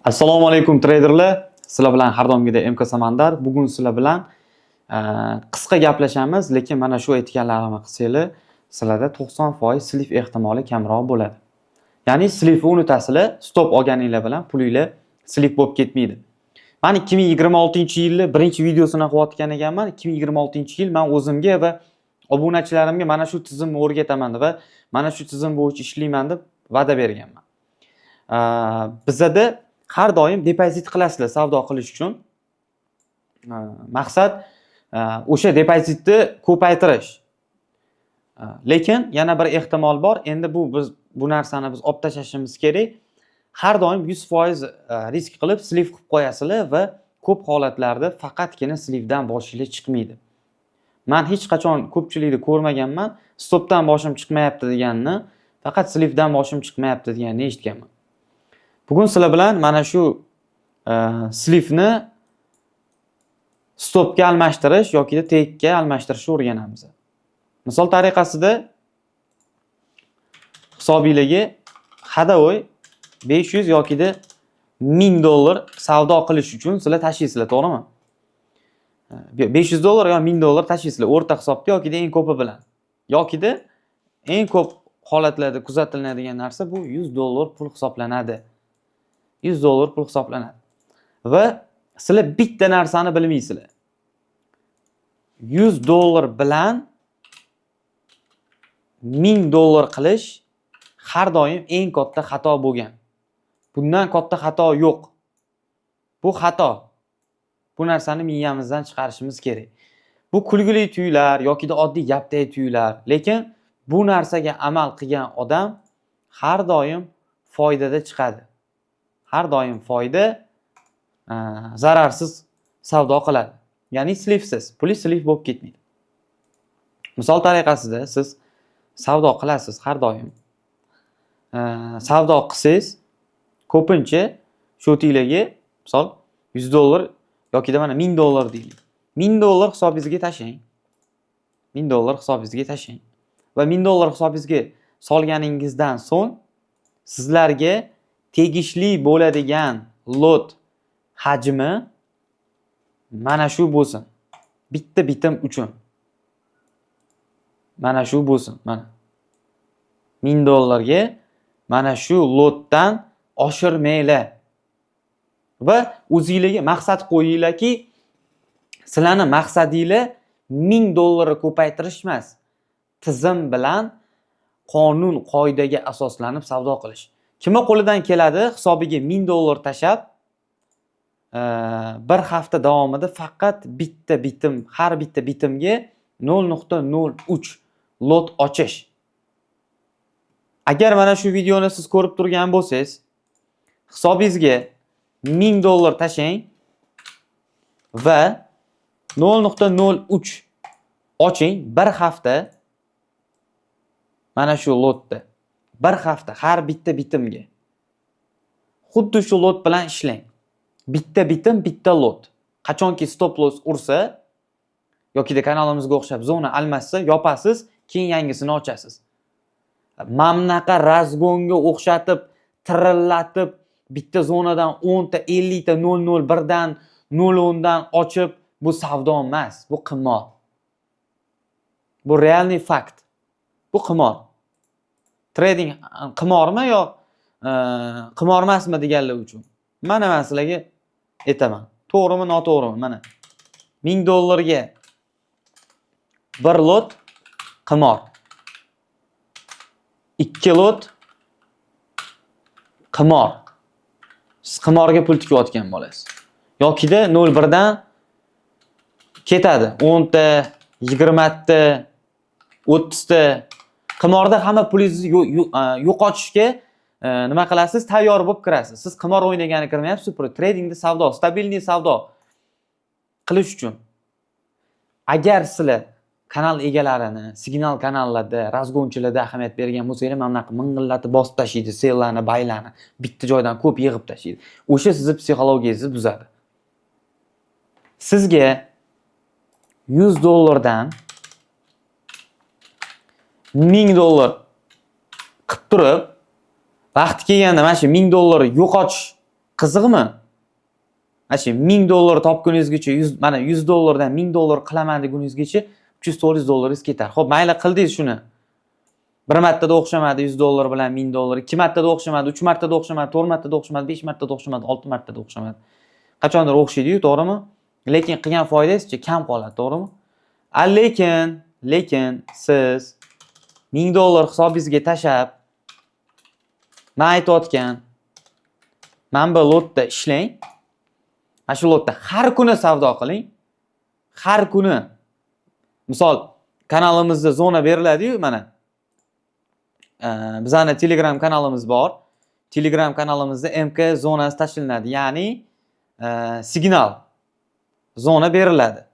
Assalomu alaykum, treyderlar. Sizlar bilan har doimgidek MK Samandar. Bugun sizlar bilan qisqa gaplashamiz, lekin mana shu aytganlarimni qilsanglar, sizlarda 90% слив ehtimoli kamroq bo'ladi. Ya'ni слив ni unutasizlar, stop olganinglar bilan pulinglar слив bo'lib ketmaydi. Man 2026-yilni birinchi videosini qilayotgan ekanman. 2026-yil man o'zimga va obunachilarimga mana shu tizimni o'rgataman va mana shu tizim bo'yicha ishlayman deb va'da berganman. Bizada har doim depozit qilasizlar savdo qilish uchun. Maqsad o'sha depozitni ko'paytirish. Lekin yana bir ehtimol bor. Endi bu biz bu narsani biz olib tashlashimiz kerak. Har doim 100% risk qilib, слив qilib qo'yasizlar va ko'p holatlarda faqatgina слив dan boshinglar chiqmaydi. Man hech qachon ko'pchilikni ko'rmaganman, stopdan boshim chiqmayapti deganini, faqat слив dan boshim chiqmayapti deganini eshitganman. Bugun sizlar bilan mana shu слив ni stopga almashtirish yoki take'ga almashtirishni o'rganamiz. Misol tariqasida hisobinglarga ходовой 500 yokida 1000 dollar savdo qilish uchun sizlar tashlaysizlar, to'g'rimi? 500 dollar yo 1000 dollar tashlaysizlar o'rta hisobda yokida eng ko'pi bilan. Yokida eng ko'p holatlarda kuzatiladigan narsa bu 100 dollar pul hisoblanadi. 100 dollar pul hisoblanadi. Va sizlar bitta narsani bilmaysizlar. 100 dollar bilan 1000 dollar qilish har doim eng katta xato bo'lgan. Bundan katta xato yo'q. Bu xato. Bu narsani miyamizdan chiqarishimiz kerak. Bu kulgili tuyular yokida oddiy gapdek tuyular, lekin bu narsaga amal qilgan odam har doim foydada chiqadi. Har doim foyda, zararsiz savdo qiladi. Ya'ni слив siz, puli слив bo'lib ketmaydi. Misol tariqasida siz savdo qilasiz har doim. Savdo qilsangiz, ko'pincha счёт inglarga misol 100 dollar yokida mana 1000 dollar deylik. 1000 dollar hisobingizga tashlang. 1000 dollar hisobingizga tashlang. Va 1000 dollar hisobingizga solganingizdan so'ng sizlarga tegishli bo'ladigan lot hajmi mana shu bo'lsin. Bitta bitim uchun. Mana shu bo'lsin, mana. 1000 dollarga mana shu lotdan oshirmanglar. Va o'zinglarga maqsad qo'yinglarki, sizlarni maqsadinglar 1000 dollarni ko'paytirish emas. Tizim bilan qonun qoidaga asoslanib savdo qilish. Kimni qo'lidan keladi hisobiga 1000 dollar tashlab, bir hafta davomida faqat bitta bitim, har bitta bitimga 0.03 lot ochish. Agar mana shu videoni siz ko'rib turgan bo'lsangiz, hisobingizga 1000 dollar tashlang va 0.03 oching bir hafta mana shu lotda. Bir hafta har bitta bitimga. Xuddi shu lot bilan ishlang. Bitta bitim, bitta lot. Qachonki stop loss ursa yokida kanalimizga o'xshab zona almashsa, yopasiz, keyin yangisini ochasiz. Mana bunaqa разгон ga o'xshatib, tirillatib, bitta zonadan 10 ta, 50 ta 0.01 dan, 0.10 dan ochib, bu savdo emas, bu qimor. Bu реальный факт. Bu qimor. Trading qimormi yo qimor emasmi deganlar uchun. Mana man sizlarga aytaman. To'g'rimi, noto'g'rimi? Mana. 1000 dollarga bir lot qimor. 2 lot qimor. Siz qimorga pul tikayotgan bo'lasiz. Yokida 0.1 dan ketadi. 10 ta, 20 ta, 30 ta. Qimorda hamma pulingizni yo'qotishga nima qilasiz? Tayyor bo'lib kirasiz. Siz qimor o'ynagani kirmayapsiz, tradingda savdo, стабильный savdo qilish uchun. Agar sizlar kanal egalarini, signal kanallarda, разгон chilarda ahamiyat bergan bo'lsanglar, mana bunaqa ming'illatib bosib tashlaydi, selllarni, buylarni bitta joydan ko'p yig'ib tashlaydi. O'sha sizni psixologiyangizni buzadi. Sizga 100 dollardan 1000 dollar qilib turib, vaqti kelganda mana shu 1000 dollar yo'qotish Qiziqmi? Mana shu 1000 dollar topguningizgacha, 100, mana 100 dollardan 1000 dollar qilaman deguningizgacha 300-400 dollaringiz ketar. Xo'p, mayli, qildingiz shuni. Bir martada o'xshamadi 100 dollar bilan 1000 dollar, ikki martada o'xshamadi, uch martada o'xshamadi, to'rt martada o'xshamadi, besh martada o'xshamadi, olti martada o'xshamadi. Qachondir o'xshaydi-yu, to'g'rimi? Lekin qilgan foydangizchi kam qoladi, to'g'rimi? A lekin siz 1000 dollar hisobingizga tashlab, man aytayotgan mana bu lotda ishlang. Mana shu lotda har kuni savdo qiling. Har kuni. Misol, kanalimizda zona beriladi-yu, mana. Bizani Telegram kanalimiz bor. Telegram kanalimizda MK zonasi tashlanadi. Ya'ni signal zona beriladi.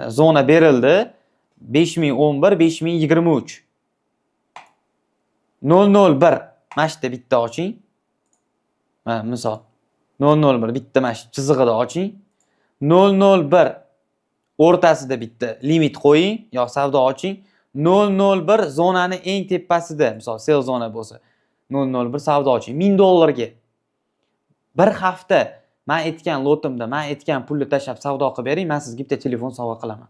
Zona berildi. 5011, 5023. 001 mana shu yerda bitta oching. Mana misol. 001 bitta mana shu chizig'ida oching. 001 o'rtasida bitta limit qo'ying yo savdo oching. 001 zonani eng tepasida, misol, sell zona bo'lsa, 001 savdo oching 1000 dollarga. Bir hafta man aytgan lotimda, man aytgan pulni tashlab savdo qilib bering, man sizga bitta telefon sovg'a qilaman.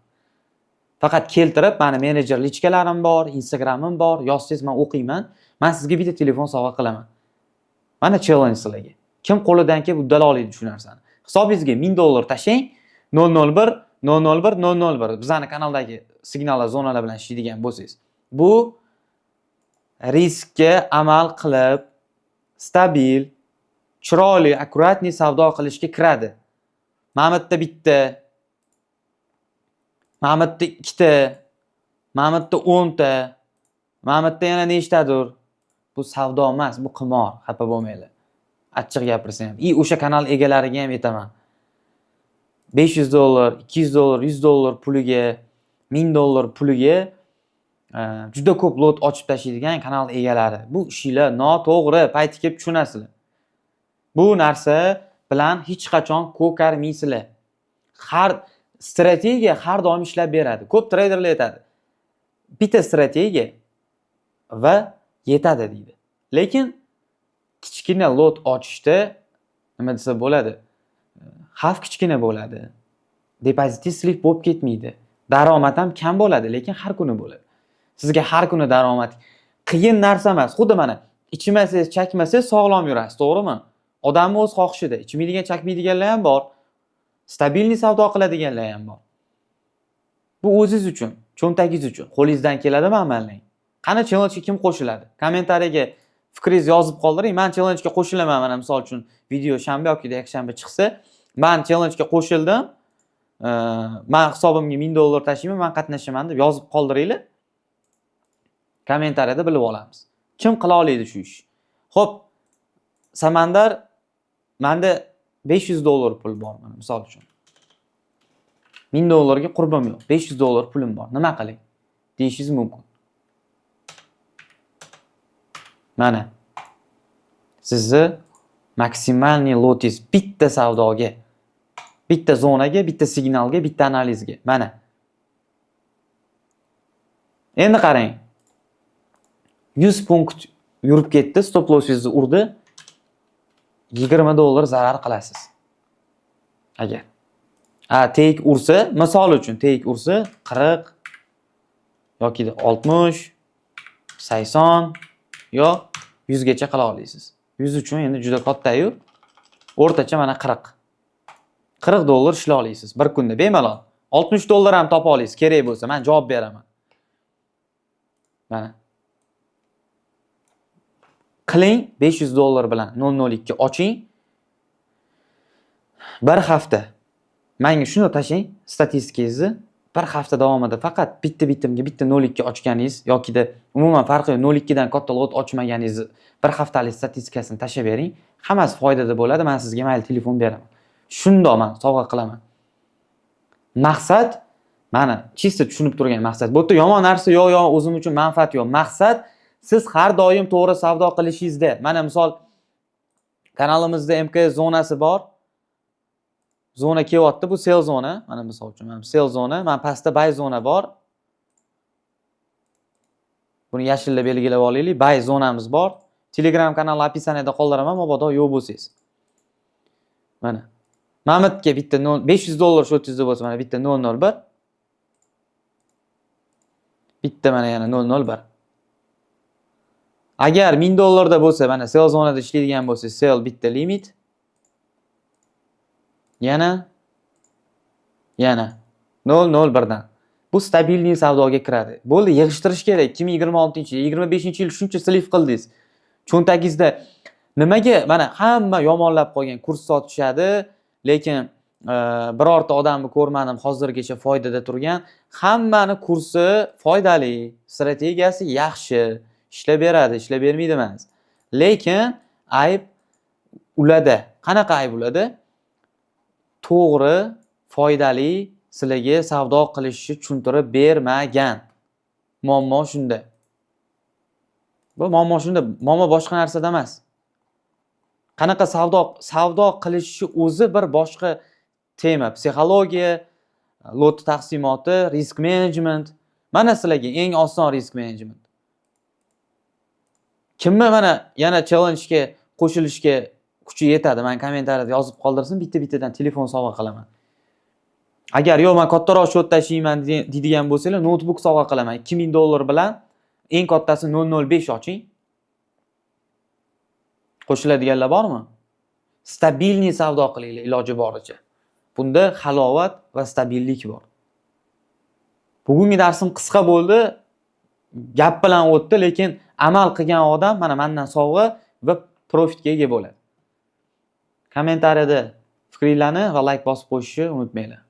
Faqat keltirib, mani menejer личка larim bor, Instagramim bor, yozsangiz, man o'qiyman. Man sizga bitta telefon sovg'a qilaman. Mana challenge sizlarga. Kim qo'lidan kelib uddala oladi shu narsani? Hisobingizga 1000 dollar tashlang, 001 001 001 bizani kanaldagi signallar, zonalar bilan ishlaydigan bo'lsangiz. Bu riskka amal qilib, stabil, chiroyli, аккуратный savdo qilishga kiradi. Mana bu yerda bitta, mana bu yerda ikkita, mana bu yerda 10 ta, mana bu yerda yana nechtadir. Bu savdo emas, bu qimor, xafa bo'lmanglar. Achchiq gapirsam ham. И o'sha kanal egalariga ham aytaman. 500 dollar, 200 dollar, 100 dollar puliga, 1000 dollar puliga juda ko'p lot ochib tashlaydigan kanal egalari. Bu ishinglar noto'g'ri, payti kelib tushunasizlar. Bu narsa bilan hech qachon ko'karmaysizlar. Har strategiya har doim ishlab beradi. Ko'p treyderlar aytadi. Bitta strategiya va yetadi deydi. Lekin kichkina lot ochishda, nima desa bo'ladi? Xavf kichkina bo'ladi. Depozitingiz слив bo'lib ketmaydi. Daromad ham kam bo'ladi, lekin har kuni bo'ladi. Sizga har kuni daromad qiyin narsa emas. Xuddi mana ichmasangiz, chakmasangiz sog'lom yurasiz, to'g'rimi? Odamni o'z xohishida. Ichmaydigan, chakmaydiganlar ham bor. Стабильный savdo qiladiganlar ham bor. Bu o'zingiz uchun, cho'ntagingiz uchun. Qo'lingizdan keladimi, amallang. Qani, challenge'ga kim qo'shiladi? Kommentariyaga fikringizni yozib qoldiring. Men challenge'ga qo'shilaman. Mana misol uchun video shanba yoki yakshanba chiqsa, men challenge'ga qo'shildim. Men hisobimga 1000 dollar tashlayman, men qatnashaman deb yozib qoldiringlar. Kommentariyada bilib olamiz. Kim qila oladi shu ishni? Xo'p, Samandar, menda 500 dollar pul bor mana misol uchun. 1000 dollarga qurbim yo'q. 500 dollar pulim bor. Nima qilay? Deyishingiz mumkin. Mana sizni максимальный lotingiz bitta savdoga, bitta zonaga, bitta signalga, bitta analizga. Mana. Endi qarang. 100 punkt yurib ketdi, stop lossingizni urdi. 20 dollar zarar qilasiz. Agar a take ursa, misol uchun take ursa 40 yoki 60, 80 yo 100 gacha qila olasiz. 100 uchun endi juda katta-yu. O'rtacha mana 40. 40 dollar ishlay olasiz bir kunda bemalol. 60 dollar ham topa olasiz kerak bo'lsa, men javob beraman. Mana. Qiling, 500 dollar bilan 0.02 oching. Bir hafta menga shuni tashlang statistikangizni. Bir hafta davomida faqat bitta bitimga bitta 0.2 ochganingiz yokida umuman farqi yo'q, 0.2 dan katta lot ochmaganingizni bir haftalik statistikasini tashlab bering. Hammasi foydada bo'ladi. Men sizga mayli telefon beraman. Shundoq man sovg'a qilaman. Maqsad mana чисто tushunib turgan maqsad. Bu yerda yomon narsa yo'q, yo'q, o'zim uchun manfaat yo'q. Maqsad siz har doim to'g'ri savdo qilishingizda. Mana misol, kanalimizda MK zonasi bor. Zona kelyapti, bu sell zona. Mana misol uchun mana sell zona, mana pastda buy zona bor. Buni yashilda belgilab olaylik. Buy zonamiz bor. Telegram kanali описание da qoldiraman, mabodo yo'q bo'lsangiz. Mana. Mamatga bitta 500 dollar счёт ingizda bo'lsa, mana bitta 001. Bitta mana yana 001. Agar 1000 dollarda bo'lsa, mana sell zonada ishlaydigan bo'lsa, sell bitta limit. Yana yana 001 dan. Bu стабильный savdoga kiradi. Bo'ldi, yig'ishtirish kerak. 2026, 25-yil shuncha слив qildingiz. Cho'ntagingizda nimaga mana hamma yomonlab qolgan, kurs sotishadi, lekin birorta odamni ko'rmadim hozirgacha foydada turgan. Hammani kursi foydali, strategiyasi yaxshi, ishlab beradi, ishlab bermaydi emas. Lekin ayb ularda. Qanaqa ayb ularda? To'g'ri, foydali sizlarga savdo qilishni tushuntirib bermagan. Muammo shunda. Bu muammo shunda, muammo boshqa narsada emas. Qanaqa savdo qilishni o'zi bir boshqa tema. Psixologiya, lot taqsimoti, risk management. Mana sizlarga eng oson risk management. Kimni mana yana challenge'ga qo'shilishga kuchi yetadi? Man kommentariyada yozib qoldirsin, bitta-bittadan telefon sovg'a qilaman. Agar yo'q, man kattaroq счёт tashlayman deydigan bo'lsanglar, noutbuk sovg'a qilaman. 2000 dollar bilan eng kattasi 005 oching. Qo'shiladiganlar bormi? Стабильный savdo qilinglar iloji boricha. Bunda halovat va stabillik bor. Bugungi darsim qisqa bo'ldi, gap bilan o'tdi, lekin amal qilgan odam mana mendan sovg'a va profitga ega bo'ladi. Kommentariyada fikringlarni va layk bosib qo'yishni unutmanglar.